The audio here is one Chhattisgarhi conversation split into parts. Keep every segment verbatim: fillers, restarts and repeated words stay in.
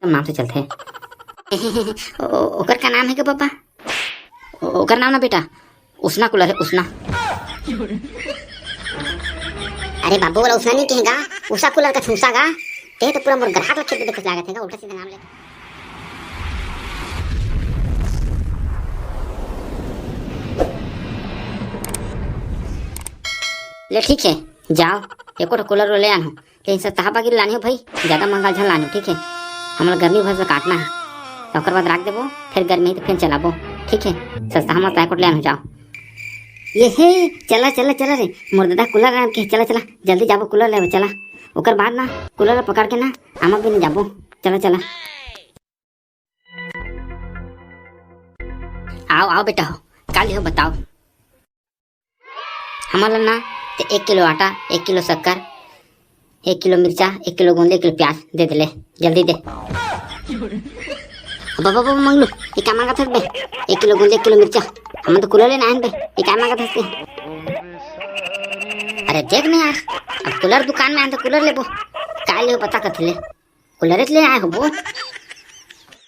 नाम से चलथे। ओ-, ओकर का नाम हे गा पापा? ओ-, ओकर नाम ना बेटा, उसना कूलर हे, उसना। अरे बाबू, वाला उसना नहीं कहेगा, उषा कूलर का छूसा गा। ते तो पूरा मोर ग्राहक ला खेत देखे लागत हे गा, उल्टा सीधा नाम ले। ले ठीक हे, जाओ, एको ठो कूलर ले आनहूँ। लेकिन सस्ता बाकी लानी हो भाई, ज्यादा महंगा झन लानी हो, ठीक हे? हमला गर्मी भर से काटना हे, तो ओकर बाद राख देबो, फिर गर्मी ही तो फिर चलाबो, ठीक हे? सस्ता हमला तायकोट ले आनहूँ, जाओ। ये हे, चला चला चला रे, मोर दादा कूलर आन के, चला चला, जल्दी जाबो कूलर लेबो, चला। ओकर बाद ना कूलर पकड़ के ना आमा भी नहीं जाबो, चला चला। आओ आओ बेटा हो, का लिहो बताओ। हमन ला ना ते एक किलो आटा, एक किलो शक्कर, एक किलो मिर्चा, एक किलो गोंदली, एक किलो प्याज दे दे ले, जल्दी दे। बाबा बाबा मंगलू, ये का मांगत हस बे? एक किलो गोंदली, एक किलो मिर्चा। हमन तो कूलर लेना आए हन बे, ये का मांगत हस ते? अरे देख ना यार, अब कूलर दुकान में आए तो कूलर लेबो, का लेबो पता करथे ले। कूलर ले आए हो वो?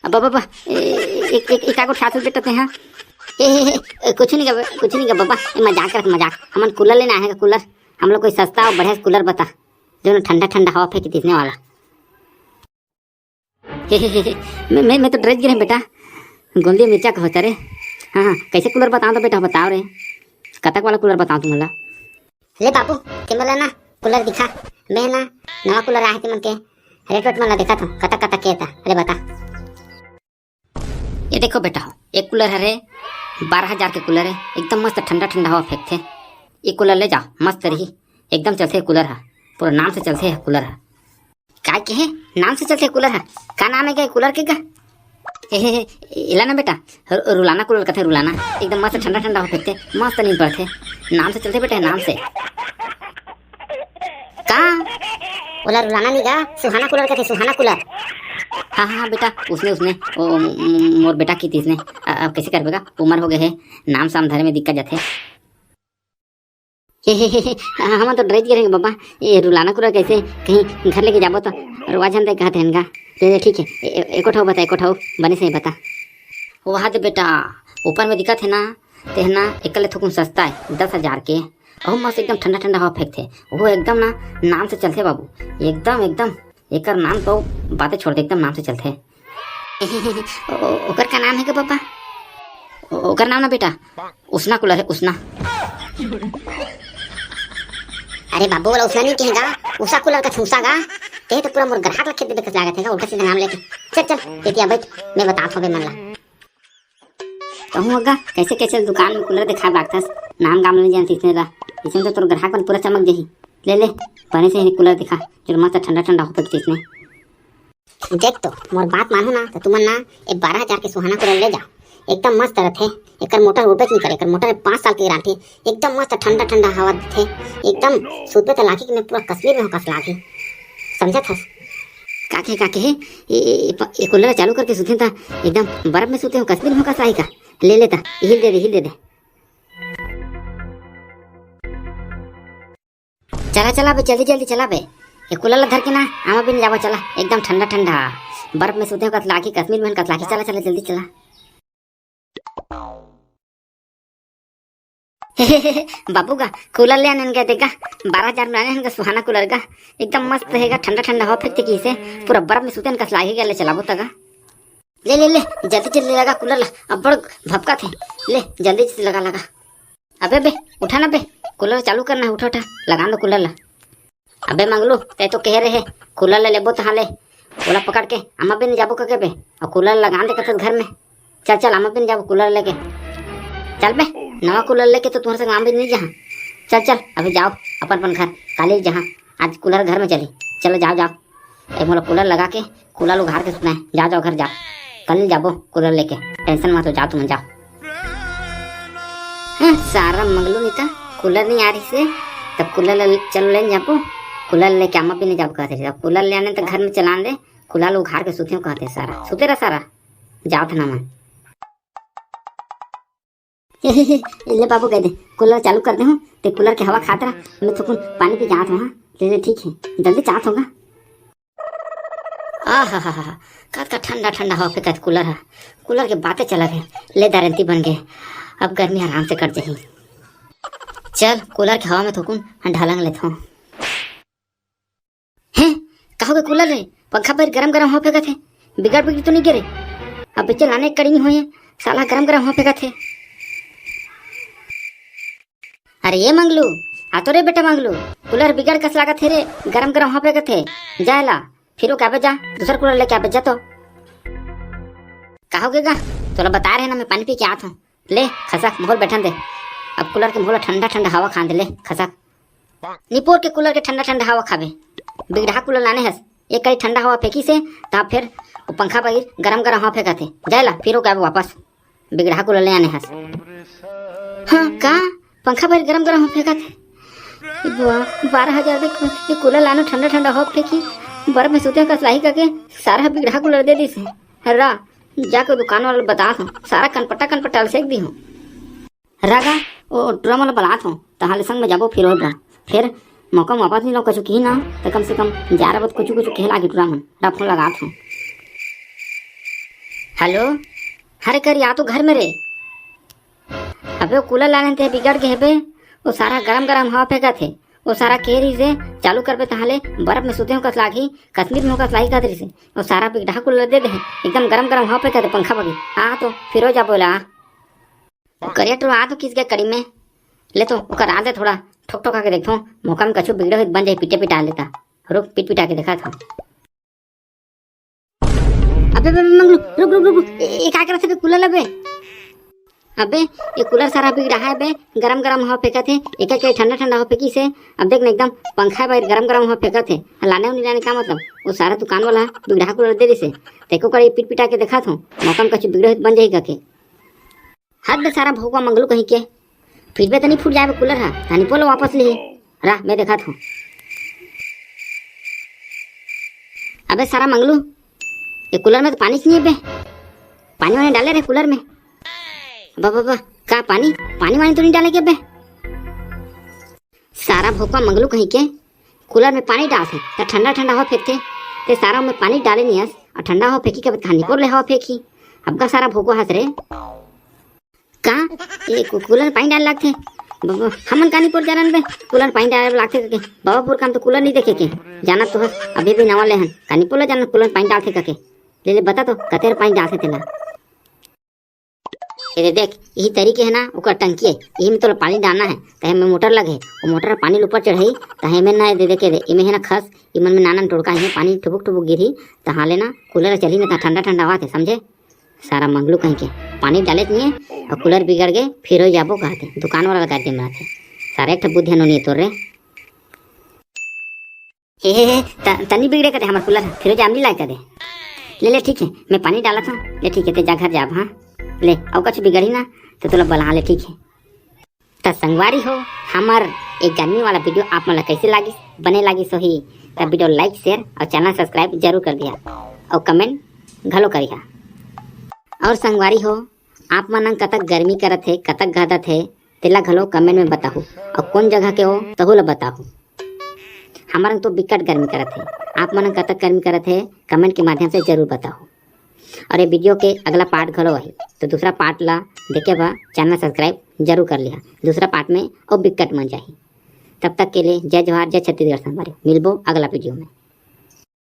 अब बाबा, एक एक एक आगो ठास बेटा ते, हाँ। ए, ए, ए, ए, कुछ नहीं गा, कुछ नहीं गा बाबा, ए, मजाक करत मजाक। हमन कूलर लेना आए हैं, कूलर। हम लोग कोई सस्ता और बढ़िया कूलर बता, जो ना ठंडा ठंडा हवा फेंक दिसने वाला। हे, हे, हे, हे, मैं, मैं, मैं तो डर गिरे बेटा, गोंदली मिर्चा का होता रे। हाँ हाँ, कैसे कूलर बताओ तो बेटा, बताओ रे, कतक वाला कूलर बताओ तुम ला? ले बाबू, ते मोला ना कूलर दिखा, मैं ना नवा कूलर आहे ते मन के रेट वेट मन ला देखत हूँ, कतक कतक के ता, ले बता। ये देखो बेटा हो, एक कूलर हरे बारह हजार के कूलर है, एकदम मस्त ठंडा ठंडा हवा फेंकथे। ये कूलर ले जाओ, मस्त रही, एकदम चलथे कूलर हा, पूरा नाम से चलथे कूलर हा। काय के है? नाम से चलथे कूलर हा? का नाम है गा कूलर के गा? हे, हे, हे, एला ना बेटा, रु-, रुलाना कूलर कथे, रुलाना। एकदम मस्त ठंडा ठंडा हवा फेंकथे, मस्त नींद पड़थे। नाम से चलथे बेटा, नाम से। का? ओला रुलाना नहीं गा, सुहाना कूलर कथे, सुहाना कूलर। हाँ हाँ हाँ बेटा, उसने उसने ओ, म-, मोर बेटा की तीसने। अब कैसे करबे गा, उम्र हो गए है, नाम साम धरे में दिक्कत जाथे। हे, हे, हे, हे, हमन तो डरत गे रहेंगे बाबा, ये रुलाना कूलर कैसे कहीं घर लेके जाबो तो रुआ झन दे कहत रहेन गा। ले, ले, ठीक है, ए-, ए-, एको ठो बता, एको ठो बने से बता। वहा दे बेटा, ऊपर में दिखत है ना, ते है ना, एकर ले थोकुन सस्ता है, दस हजार के। ओहू मस्त एकदम ठंडा ठंडा हवा फेंकथे, वो एकदम ना नाम से चलथे बाबू, एकदम, एकदम। एकर नाम तो बातें छोड़ दे, एकदम नाम से चलथे। ओ-, ओकर का नाम है के पापा? ओ-, ओकर नाम ना बेटा, उसना कूलर है, उसना। अरे बाबू, वाला उसना नहीं कहेगा, उषा कूलर का छूसा गा। ते तो पूरा मोर ग्राहक ला खेत देखे लागत है गा, उल्टा सीधा नाम लेके। चल चल, तेतिया बैठ, मैं बता थोबे मन ला। कहूँ अग्गा, कैसे कैसे दुकान में कूलर दिखा बागथस, नाम गाम नहीं जानती इसने ला। इसमें तो तोर ग्राहक मन पूरा चमक जाही। ले ले, बने से ही कूलर दिखा, जो मस्त ठंडा ठंडा होपे इसने। देख तो, मोर बात मानो ना, तो तुमन ना ए बारह हजार के सुहाना कूलर ले जाओ, एकदम मस्त रथे। एकर मोटर उड़बेच नहीं करे, एकर मोटर पाँच साल के गारंटी, एकदम मस्त ठंडा ठंडा हवा देथे, एकदम सुतबे त लागी कि मैं पूरा कश्मीर में हो कस लागी, समझत हस? काके काके, ए, ए, ए, प-, ए कूलर चालू करके सुते त एकदम बर्फ में सुते हो, कश्मीर में हो कस लागी का? ले ले त, हिल दे दे, हिल दे दे। चला चला बे, जल्दी जल्दी चला बे। ये कूलर ला धर के ना आमा बिन जावा, चला, एकदम ठंडा ठंडा। बर्फ में सुते हो कस लागी, कश्मीर में कस लागी, चला चला जल्दी चला। बाबू गा, कूलर ले आने गए देखा, बारह हजार में आने हन गा सुहाना कूलर गा, एकदम मस्त रहेगा, ठंडा ठंडा हवा फेंकते की से, पूरा बर्फ में सुते कस लागी गा, ले चलाबो तगा। ले ले ले, जल्दी जल्दी लगा कूलर ला, अब्बड़ भपका थे, ले जल्दी जल्दी लगा लगा। अबे बे, उठा ना बे, कूलर चालू करना है, उठा उठा, लगा दो कूलर ला। अबे मंगलू, तै तो कहे रहे कूलर ले लेबो तहाँ ले, ओला पकड़ के अम्मा बिन जाबो कके बे, और कूलर लगा दे कथस घर में। चल चल, अम्मा बिन जाबो कूलर लेके। चल बे, नवा कूलर लेके तो तुम्हारे संग अम्मा बिन नहीं जहाँ। चल चल, अभी जाओ अपन अपन घर, काली जहाँ, आज कूलर घर में चली। चलो जाओ जाओ। ए मोला कूलर लगा के, कूलर उघार के सुतना है। जाओ, जाओ घर जाओ। कल जाबो कूलर लेके। टेंशन मत हो, जाओ तुम जाओ। हैं, सारा मंगलू नहीं था, कूलर नहीं आ रही से, तब कूलर ले, चलो लेने जाबो। कूलर लेके अम्मा भी नहीं जाबो कहते थे। अब कूलर ले आने तो घर में चलान दे, कूलर उघार के सुते हो कहते सारा। सुते रह सारा, जाओ थे ना मन। ले बाबू कह दे, कूलर चालू कर दे हूँ, ते कूलर के हवा खात रहा, मैं थोकुन पानी पी के आत हूँ, हाँ? ले ले, ठीक है, जल्दी चाहत होगा। आहा हा हा, का का ठंडा ठंडा हवा फेंकत कूलर ह। कूलर के बातें चलत हे। ले दरंती बन गे, अब गर्मी आराम से कट जाही। चल, कूलर के हवा में थोकुन ढलंग लेथों। हैं, का हो गे कूलर रे? पंखा पर गरम गरम हवा फेंकत हे। बिगड़ बिगड़ तो नहीं गे रे? अब बच्चे लाने कड़ी नहीं होए, साला गरम गरम हवा फेंकत हे। अरे ये मंगलू, आ तो रे बेटा मंगलू, कूलर बिगड़ कस लागत हे रे, गरम गरम हवा फेंकत हे। जा ला, फिर वो क्या बे जा, दूसर कूलर लेके आ बे जा तो। का हो गे गा? तोला बता रहे ना, मैं पानी पी के आत हूँ। ले खसक, मोहर बैठन दे। अब कूलर के मोहर ठंडा ठंडा हवा खान दे, ले खसक। निपोर के कूलर के ठंडा ठंडा हवा खाबे। बिगड़हा कूलर लाने हस, एक कड़ी ठंडा हवा फेंकी से, ता फिर वो पंखा बगैर गरम गरम हवा फेंकत हे। जाए ला, फिर वो क्या वापस बिगड़हा कूलर ले आने हस। हाँ, का? पंखा बगैर गरम गरम हवा फेंकत हे? वाह, बारह हजार दे, ये कूलर लानो ठंडा ठंडा हवा फेंकी, बर्फ में सूते कस लाही करके सारा बिगड़हा कूलर दे दिस हे। रा, जाके दुकान वाला ल बतात हूँ, सारा कनपट्टा कनपट्टा ल सेक दी हूँ। रागा, ओ ड्रम वाला बलात हूँ, तहाँ ले संग में जाबो फिर होगा। फिर मौका में वापस नहीं लो, कछु की ना, तो कम से कम जा रहा कुछ कुछ खेल आगे टूरा मन, रा फोन लगात हूँ। हेलो, हरे कर या तो घर में रे। अबे वो कूलर लाने ते बिगड़ गे हे बे, वो सारा गरम गरम हवा फेंकत हे। वो सारा कह रही से चालू करबे तहाँ ले बर्फ में सूते हो कस लागी, कश्मीर में हो कस लागी कहत रही से। वो सारा बिगड़हा कूलर दे दे हे, एकदम गरम गरम हवा फेंकत हे पंखा बगी। आ तो फिर हो जा बोला। करिया टुरा आ तो किस गए कड़ी में, ले तो ओकर आ दे थोड़ा ठोक ठोका के देखो, मौका में कछु बिगड़े हो बन जाए, पिटे पिटा लेता। रुक, पिट पिटा के देखा था। अबे, अबे, अबे, मंगलू, रुक, रुक, रुक, रुक। ए, ए, का करत हे बे, कूलर ल बे? अबे, ये कूलर सारा बिगड़हा हे बे, गरम गरम हवा फेंकत हे, एक एक ठंडा ठंडा हवा फेंकी से। अब देख ना, एकदम पंखा बगैर गरम गरम हवा फेंकत हे। लाने उनी लाने का मतलब? वो सारा दुकान वाला बिगड़हा कूलर दे दिसे। तेको कड़ी पिट पिटा के देखा थो, मौका में कछु बिगड़े हो तो बन जाही कके। हद बे सारा भोकवा मंगलू कहीं के। फिर बे तनी फूट जाए बे कूलर हा, तनी पोलो वापस लिही। रा, मैं देखा था। अबे सारा मंगलू, ये कूलर में तो पानी नहीं है बे। पानी वानी डाले रे कूलर में। बा, बा, बा, का पानी, पानी वानी तो नहीं डाले के बे? सारा भोकवा मंगलू कहीं के। कूलर में पानी डालथे, त ठंडा ठंडा हवा फेंकथे, ते सारा में पानी डाले नियस, और ठंडा हवा फेंकी के बाद कहानी पोर ले हवा फेंकी। अब का सारा भोकवा हंस रे। का? ये कू-, कूलर में पानी डाले लागथे? ब-, ब-, हमन कानी पोर जारन बे, कूलर में पानी डाले लागथे कके। बाबा पोर काम तो कूलर नहीं देखे के। जाना तो हस, अभी भी नवा ले हन। कानी पोर ला जाना कूलर में पानी डालथे कके। ले ले बता तो, कतेर पानी डालथे तेला। ये दे देख, यही तरीके है ना, ओकर टंकी है, यही में तोला पानी डालना है। तहे में मोटर लगे है, वो मोटर पानी ऊपर चढ़ाई, तहे में ना दे देखे दे, इमे है ना खस, इमन में नानन टोड़का है, पानी ठुबुक ठुबुक गिरही, तहाँ ले ना कूलर चली ना, तहाँ ठंडा ठंडा हवा थे, समझे? सारा मंगलू कहीं के, पानी डाले नहीं है, और कूलर बिगड़ गए, फिर हो जाबो कहते, दुकान वाला लगा दे मनाते। सारे एक ठो बुद्धि नहीं है तोर रे। हे, हे, हे, त-, तनी बिगड़े कदे हमर कूलर, फिर जाम नहीं लाए कदे। ले, ले, ठीक है, मैं पानी डालत हूँ। ले, ठीक है, ते जा घर जाब, हाँ। ले, अउ कुछ बिगड़ी ना, तो तोला बला ले, ठीक है। त संगवारी हो, हमर एक गर्मी वाला वीडियो आप मन ला कैसे लागिस, बने लागिस होही, त वीडियो like, share और channel subscribe जरूर कर दिया और comment घलो करिहा। और संगवारी हो, आप मन कतक गर्मी करत हे, कतक घदत हे, तेला घलो comment में बताहू, और कौन जगह के हो, तहू ला बताहू। हमर तो बिकट गर्मी करत हे। आप मन कतक गर्मी करत हे, comment के माध्यम से जरूर बताओ। और ये वीडियो के अगला part घलो आही, तो दूसरा part ला देखे बर channel subscribe जरूर कर लिहा। दूसरा part में और बिकट मजा आही। तब तक के लिए जय जोहार, जय छत्तीसगढ़ संगवारी। मिलबो अगला वीडियो में।